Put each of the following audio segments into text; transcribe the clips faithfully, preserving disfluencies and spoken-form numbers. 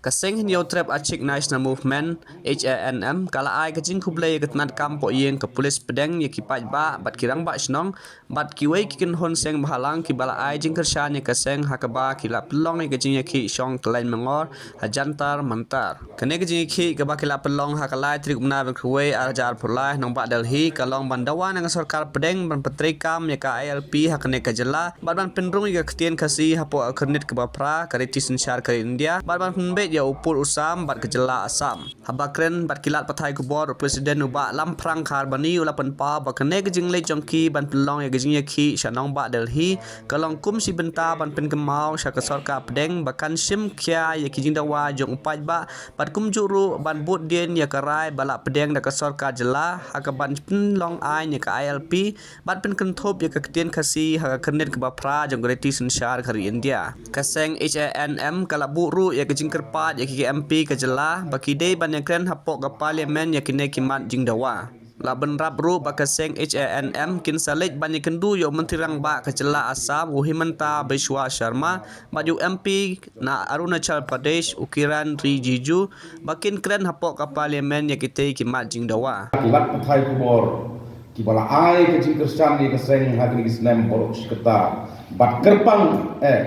Ka seng Hynñiewtrep Achik National Movement, H A N M, ka la ai ka jingkhublei ïa ka tnat kam poh ïing ka pulit pdeng, ïa ki paidbah bad ki rangbah shnong bad kiwei ki kynhun seng bhalang kiba la ai jingkyrshan ïa ka seng ha kaba ki la pynlong ïa ka jingïakhih shong khlaiñ mangor ha Jantar Mantar. Kane ka jingïakhih kaba ki la pynlong ha ka lai tarik u bnai ba khatwei, ar hajar arphew lai, ha nongbah Delhi, ka long ban dawa na ka sorkar pdeng ban pyntreikam ïa ka I L P ha kane ka jylla bad ban pynrung ïa ka ktien Khasi hapoh ka khyrnit kaba phra ka riti synshar ka ri India bad ban pynbeit ïa u pud u sam bad ka jylla Assam. Haba kren bad ki lad pathai khubor, u President u Bah Lamphrang Kharbani u la pynpaw ba kane ka jingleit jong ki ban pynlong ïa ka jingïakhih sha nongbah Delhi ka long kum shi bynta ban pynkynmaw sha ka sorkar pdeng ba kan shim khia ïa ki jingdawa jong u paidbah bad kumjuh ruh ban bud dien ïa ka rai ba la pdeng da ka sorkar jylla ha kaban pynlong aiñ ïa ka I L P bad pynkynthup ïa ka ktien Khasi ha ka khyrnit kaba phra jong ka riti synshar ka ri India. Ka seng H A N M ka la buh ruh ïa ka jingkyrpad ïa ki M P ka jylla ba ki dei ban ïakren hapoh ka Parliament ïa kine ki mat jingdawa. La bynrap ruh ba ka seng H A N M kin sa leit ban ïakynduh ïa u Myntri Rangbah ka jylla Assam, u Himanta Biswa Sharma, bad ïa u M P na Arunachal Pradesh, u Kiren Rijiju, ba kin kren hapoh ka Parliament ïa kitei ki mat jingdawa. Ki lad pathai khubor kiba la ai ka jingkyrshan ïa ka seng ha kine ki snem baroh shi katta bad kyrpang eh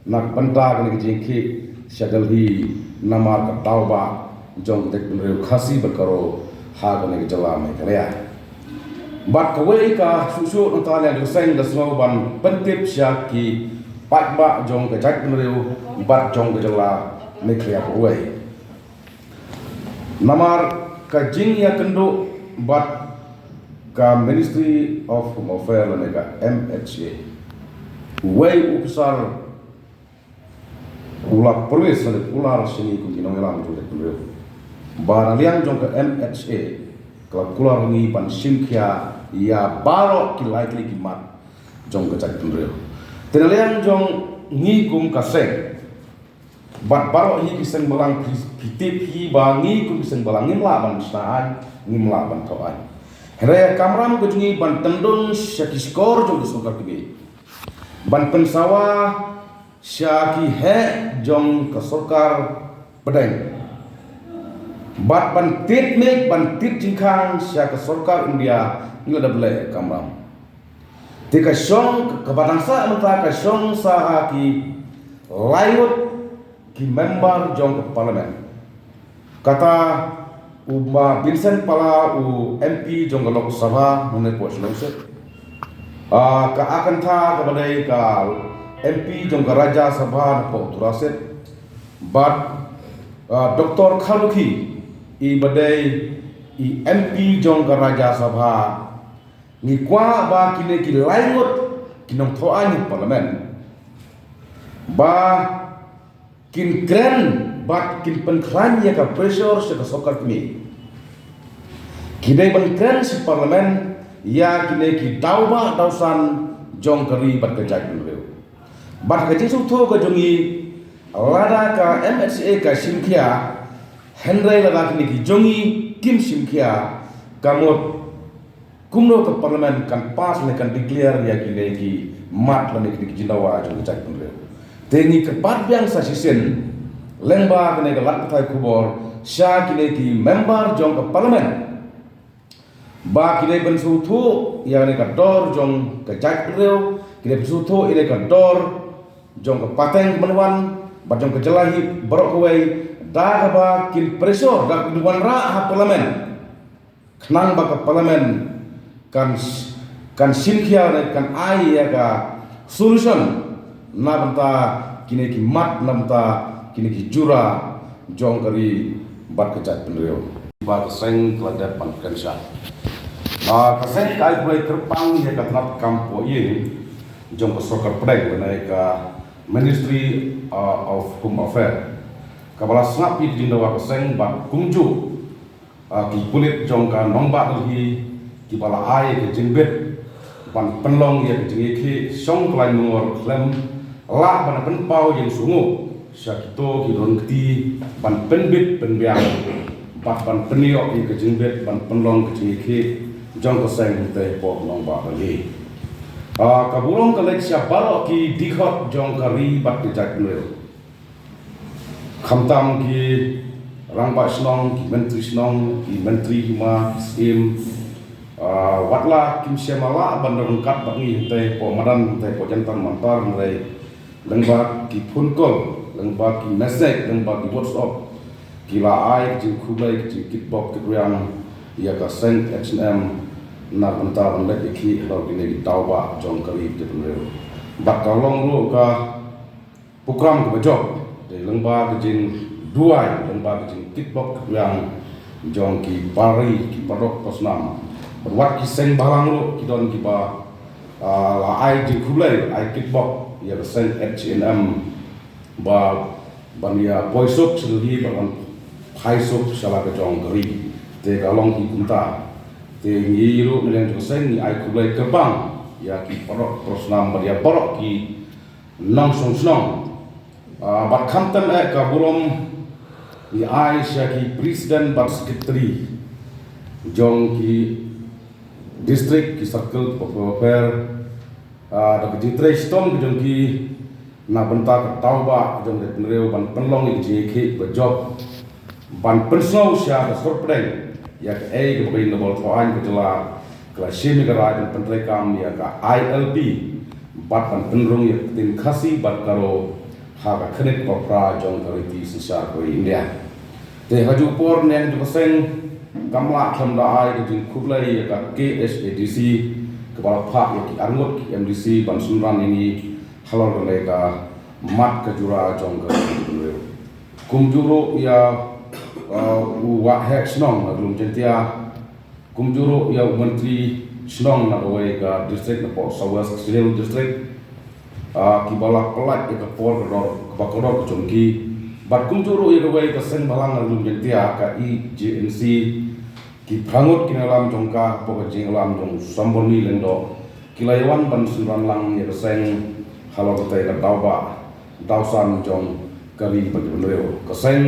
na ka bynta kane ka jingïakhih sha Delhi namar ka daw ba jong ka jaitbynriew Khasi bad Garo ha kane ka jylla Meghalaya. Bad kawei ka shuh shuh nangta, ka seng ka sngew ban pyntip sha ki paidbah jong ka jaitbynriew bad jong ka jylla Meghalaya kawei. Namar ka jingïakynduh bad ka Ministry of Home Affairs lane ka M H A, uwei u ophisar u la pyrshah lane u la shim ïa ngi kum ki nongïalam jong ka jaitbynriew. Ba na liang jong ka M H A ka la kular ïa ngi ban shim khia ïa baroh ki lai tylli ki mat jong ka jaitbynriew. Te na liang jong ngi kum ka seng bad baroh hi ki seng balang, phi tip hi ba ngi kum ki seng balang ngim lah ban shna aiñ, ngim lah ban thoh aiñ. Hynrei ka kamram ka jong ngi ban tynrung sha ki shkor jong ka sorkar kmie, ban pynsawa sha ki heh jong ka sorkar pdeng bad ban tied miej, ban tied jingkhang sha ka sorkar India, ngi la dep leh kamram. Te ka shong kaba dang sah mynta ka shong sa ha ki laingut ki member jong ka Parliament. Kata u Bah Vincent Pala, u M P jong ka Lok Sabha nongpoi Shillong Seat. Ah, ka Akantha kaba dei ka M P jong ka Rajya Sabha nongpoi Tura Seat. Bad, ah, Doctor Kharlukhi, i ba dei i M P jong ka Rajya Sabha. Ngi kwah ba kine ki laingut ki nongthoh aiñ ha Parliament ba kin kren bad kin pynkhlaiñ ïa ka pressure sha ka sorkar kmie. Ki dei ban kren sha Parliament ïa kine ki daw ba daw san jong ka ri bad ka jaitbynriew. Bad ka jingsngewthuh ka jong ngi, lada ka M H A ka shim khia, hynrei lada kine ki jong ngi kim shim khia, ka mut kumno ka Parliament kan pass ne kan declare ïa kine ki mat lane kine ki jingdawa jong ka jaitbynriew. Te ngi kyrpad biang sa shisien lyngba kane ka lad pathai khubor sha kine ki member jong ka Parliament ba ki dei ban sngewthuh ïa kane ka dor jong ka jaitbynriew, ki dei ban sngewthuh ïa kane ka dor jong ka pateng ka ban wan bad jong ka jylla hi baroh kawei, da kaba kin pressure, da kin wanrah ha Parliament. Khnang ba ka Parliament kan, kan shim khia ne kan ai ïa ka solution na bynta kine ki mat, na bynta kine ki jura jong ka ri bad ka jaitbynriew. Ba ka seng ka la dep ban kren shai. Ah, ka seng ka ai kyrpang ïa ka tnat kam poh ïing jong ka sorkar pdeng lane ka Ministry, ah, of Home Affairs kaba la sngap ïa ka jingdawa ka seng bad kumjuh ah, ki pulit jong ka nongbah Delhi kiba la ai ka jingbit ban pynlong ïa ka jingïakhih shong khlaiñ mangor khlem lah ban pynpaw ïa ka shnong sha kito ki don kti ban pynbit pynbiang bad ban pynïoh ïa ka jingbit ban pynlong ka jingïakhih jong ka seng hangtei hapoh nongbah Delhi. Ah, ka burom ka leit sha baroh ki dkhot jong ka ri bad ka jaitbynriew. Khamtam ki rangbah shnong, ki myntri shnong, ki myntri hima, ki syiem, ah, wat la kim shym la lah ban ryngkat bad ngi hangtei hapoh madan, hangtei hapoh Jantar Mantar, hynrei lyngba ki phone call, lyngba ki message, lyngba ki WhatsApp, ki la ai ki jingkhublei, ki jingkitbok kitrwiang ïa ka seng H N M na ka bynta ban leit ïakhih halor kine ki daw bah jong ka ri ka jaitbynriew. Bad ka long ruh ka program kaba jop, dei lyngba ka jingduwai, lyngba ka jingkitbok kitrwiang jong ki para ri, ki paralok parasnam. Bad wat ki seng bhalang ruh ki don kiba, ah, la ai jingkhublei, ai kitbok ïa ka seng H N M ba ban ïa poi suk sha Delhi, ba ban phai suk sha la ka jong ka ri. Te ka long hi kumta. Te ngi ruh na liang jong ka seng ngi ai khublei kyrpang ïa ki paralok parasnam bad ïa baroh ki nongshong shnong. Ah, bad khamtam eh ka burom ngi ai sha ki president bad secretary jong ki district, ki circle bapher bapher, ah, da ka jingtrei shitom ka jong ki na bynta ka daw bah jong ka jaitbynriew ban pynlong ïa ka jingïakhih ba jop, ban pynsngew sha ka sor pdeng ïa kaei kaba ka ïing dorbar thaw aiñ ka jylla ka la shim ïa ka rai ban pyntreikam ïa ka I L P bad ban pynrung ïa ka ktien Khasi bad Garo ha ka khyrnit kaba phra jong ka riti synshar kawei India. Te ha juh por, na liang jong ka seng kam lah khlem da ai ka jingkhublei ïa ka K H A D C kaba la phah ïa ki arngut ki M D C ban synran ïa ngi halor kane ka mat ka jura jong ka ri ka jaitbynriew. Kumjuh ruh ïa, uh, u waheh shnong na ka Lum Jaintia, kumjuh ruh ïa u myntri shnong na kawei ka district napoh South West Khasi Hills District, ah, kiba la pyllait ïa ka por kordor, kaba kordor ka jong ki. Bad kumjuh ruh ïa kawei ka seng bhalang na Lum Jaintia, ka E J N C, ki phra ngut ki nongïalam jong ka hapoh ka jingïalam jong u Samborni Lyngdoh, ki la ïawan ban synran lang ïa ka seng halor katei ka daw bah daw san jong ka ri bad ka jaitbynriew. Ka seng,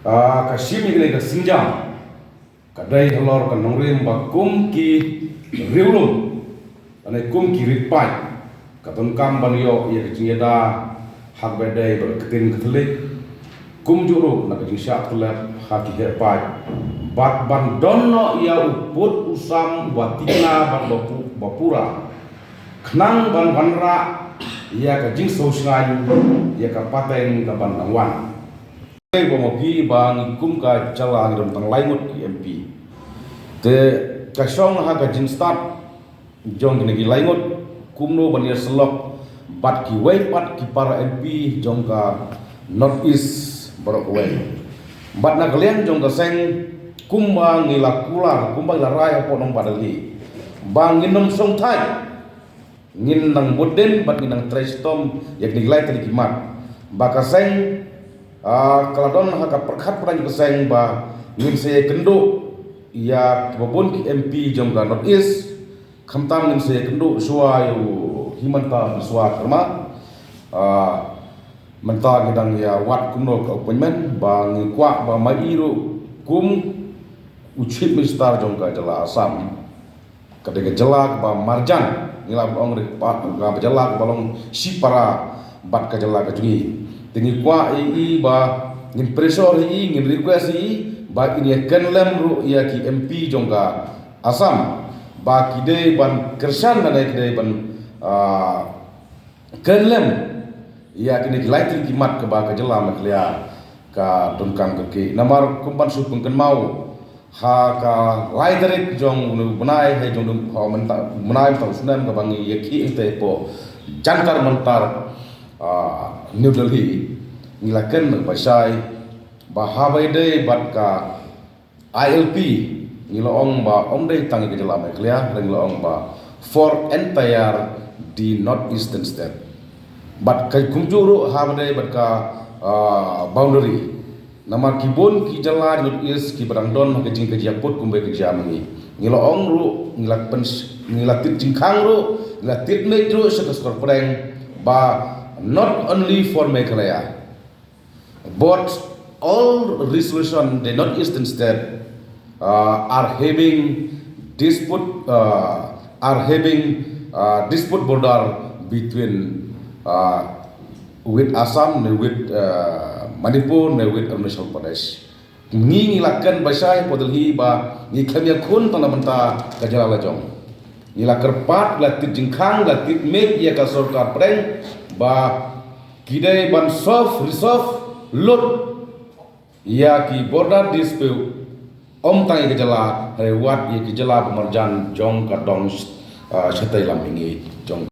ah, ka shim ïa kane ka sienjam ka dei halor ka nongrim ba kum ki riewlum lane kum ki rit paid ka donkam ban ïoh ïa ka jingïada ha kaba ïadei bad ka ktien Katholik, kumjuh ruh na ka jingshah tyllep ha ki heh paid, bad ban don noh ïa u pud u sam uba thikna bad ba pu-, ba pura, khnang ban wanrah ïa ka jingsngewshngaiñ ïa ka pateng kaban dang wan. Ba ma phi ba ngi kum ka jylla ngi don tang lai ngut ki M P. Te ka shong ha ka jingstad jong kine ki lai ngut kumno ban ïasyllok bad kiwei pat ki para M P jong ka North East baroh kawei. Bad na ka liang jong ka seng kumba ngi la kular, kumba ngi la rai hapoh nongbah Delhi, ba ngin ym shong thait, ngin nang bud dien bad ngin nang trei shitom ïa kine ki lai tylli ki mat. Ba ka seng, ah, ka la don ha ka pyrkhat pyrshah ka seng ba ngin sa ïakynduh ïa kiba bun ki M P jong ka North East, khamtam ngin sa ïakynduh shuwa ïa u Himanta Biswa Sarma. Ah, mynta ngi dang ïa wad kumno ka appointment, ba ngi kwah ba ma i ruh kum u Chief Minister jong ka jylla Assam. Ka dei ka jylla kaba marjan, ngi lah ban ong ruh ba ka jylla kaba long shipara bad ka jylla ka jong ngi. Te ngi kwah ïa i ba ngin pressure ïa i, ngin request ïa i ba in ïa kynlem ruh ïa ki M P jong ka Assam ba ki dei ban kyrshan lane ki dei ban, ah, kynlem ïa kine ki lai tylli ki mat kaba ka jylla Meghalaya ka donkam kyrkieh. Namar kum ban shu pynkynmaw, ha ka lai tarik jong une u bnai, ha jong une u bnai mynta u snem kaba ngi ïakhih hangtei hapoh Jantar Mantar, ah, New Delhi, ngi la kren bad ba shai ba haba ïadei bad ka I L P, ngi la ong ba ym dei tang ïa ka jylla Meghalaya, ngi la ong ba for entire the North Eastern state. Bad ka kumjuh ruh haba ïadei bad ka, ah, boundary. Namar ki bun ki jylla North East kiba dang don ha ka jingkajia pud kumba ka jia ma ngi. Ngi la ong ruh, ngi la pyn, ngi la tied jingkhang ruh, ngi la tied miej ruh sha ka sorkar pdeng ba not only for Meghalaya, but all resolution the North Eastern state, uh, are having dispute, uh, are having, uh, dispute border between, uh, with Assam, with, uh, Manipur ne with Arunachal Pradesh. Ngi ngi la kren ba shai hapoh Delhi ba ngi khlem ïakhun tang na bynta ka jylla la jong. Ngi la kyrpad, la tied jingkhang, la tied miej ïa ka sorkar pdeng ba ki dei ban solve, resolve lut ïa ki border dispute, ym tang ïa ka jylla, hynrei wat ïa ki jylla ba marjan jong ka dong, ah, shatei lam mihngi jong